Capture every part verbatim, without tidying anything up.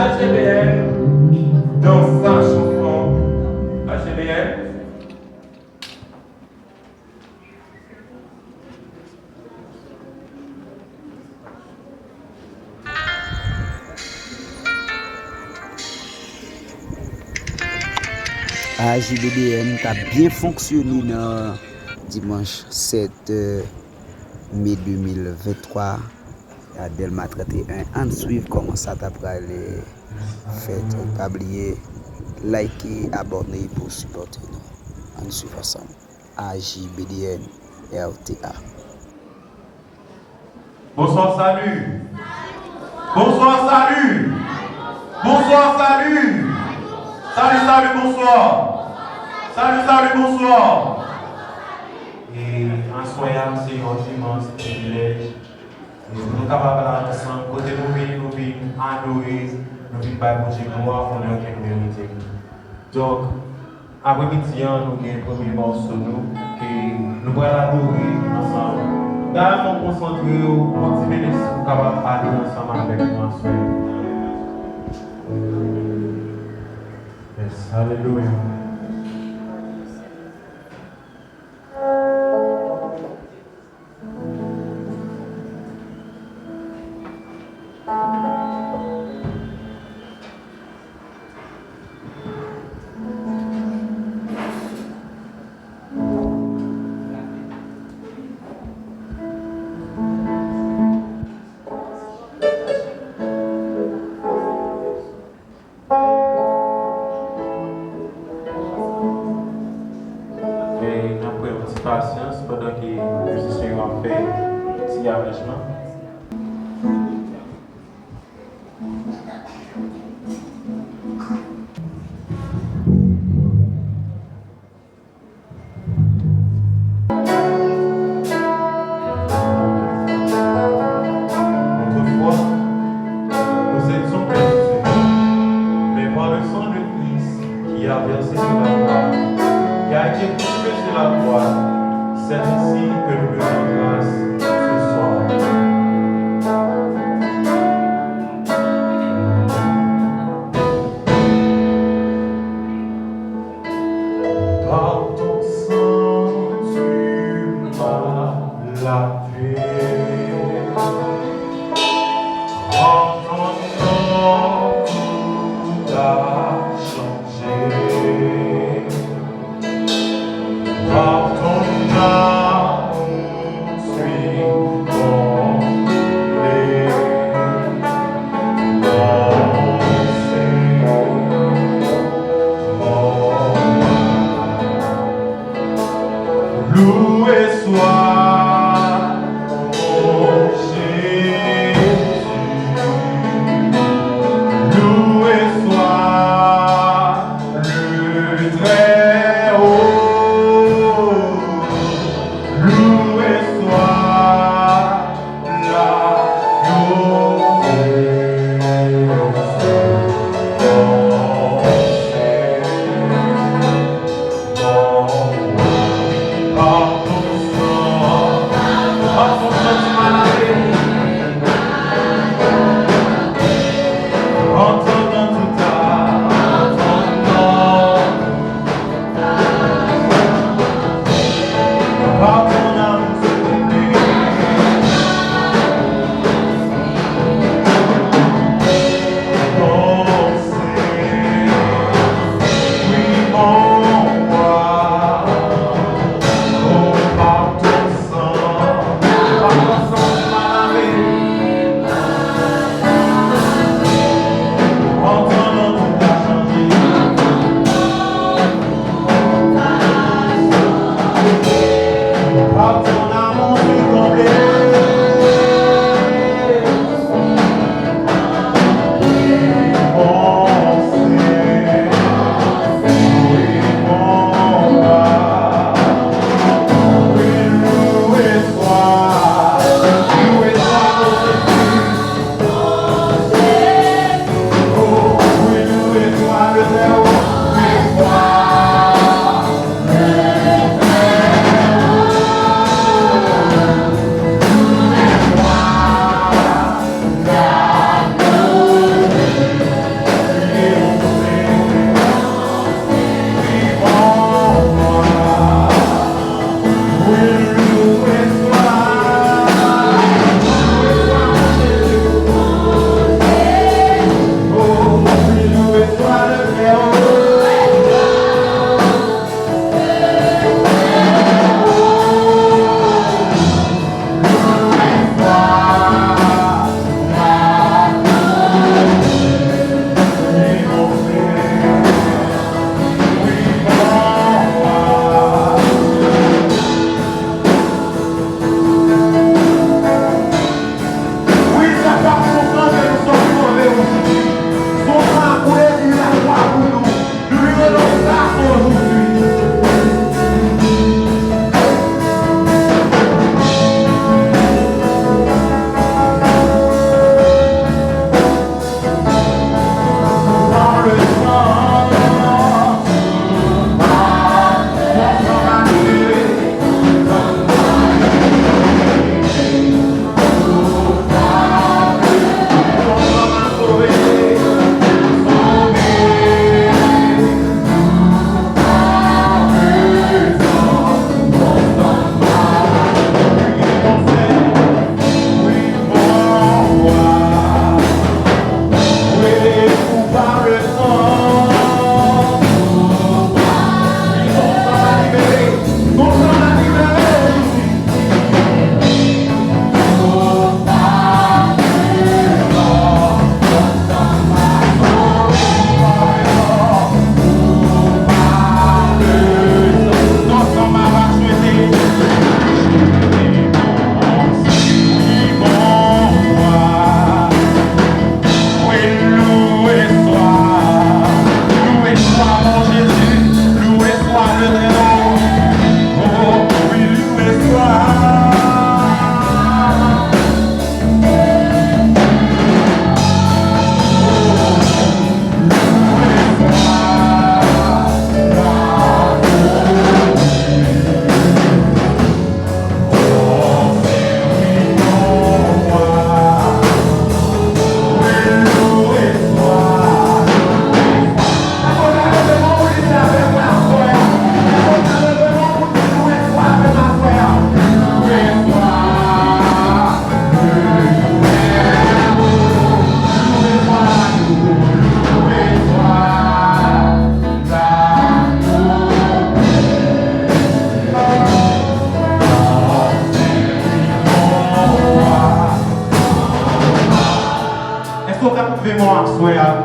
A G B N, dans sa chanson. A G B N. A J B D M t ap byen fonksyone nan dimanch sèt me de mil venntwa a Dèlma trannteyen. Ann swiv kòman sa ta pral fèt. Pa bliye like, abòne pou sipòte nou. Ann swiv ansanm. A J B D N R T A. Bonswa, sali. Bonswa, sali. Bonswa, sali. Sali, sali, bonswa. Sali, sali, bonswa. E aswè a, se yon imans privilèj. E pou nou kapab la ansanm, kote nou vini, nou vin adore, nou vin bay Bondye glwa, konnen ke nou merite. Donk, apremidi an, nou gen premye mòso nou, ke nou pral adore ansanm. Dayè, mwen konsantre w yon ti minit si w kapab adore ansanm avèk nou aswè. Yes, alelouya. E n ap pran yon ti pasyans pandan ke mizisyen yo ap fè ti aranjman. Autrefois, nous étions perdus, mais par le sang de Christ qui a versé sur la croix, qui a été coupé sur la croix, c'est ainsi que nous lui rendons grâce ce soir. Par ton sang, tu m'as lavé. Par ton sang, tout a changé. Par ton amour, tu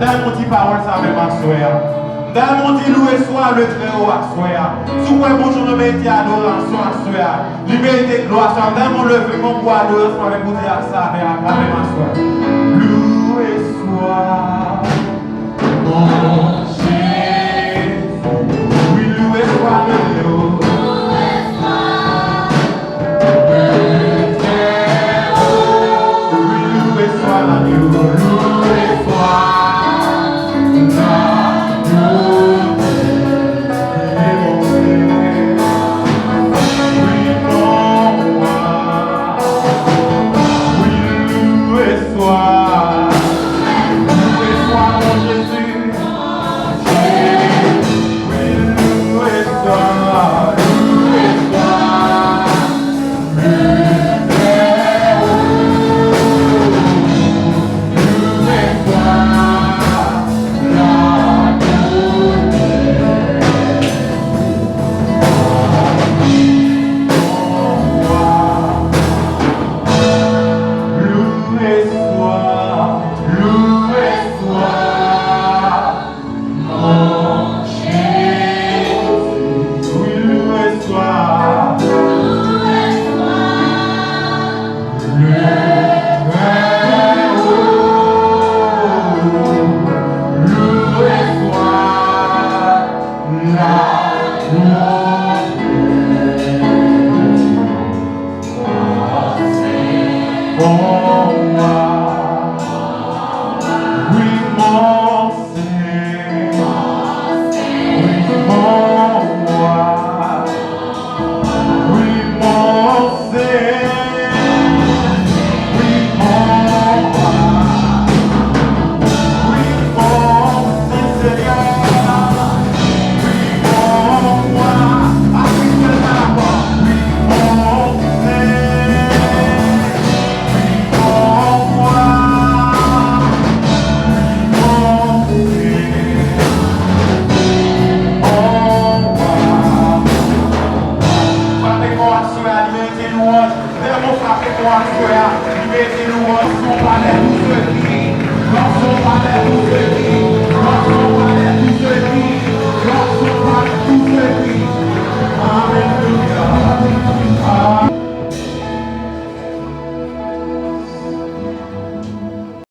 Dèyè moun di pawòl sa menm aswè a. Dèyè moun di lwe swa le trè o aswè a. Si w kwè Bondye merite adorasyon aswè a, li merite glwa aswè a. Dèyè moun leve men w pou adorasyon avèk Bondye a sa menm aswè a. Lwe swa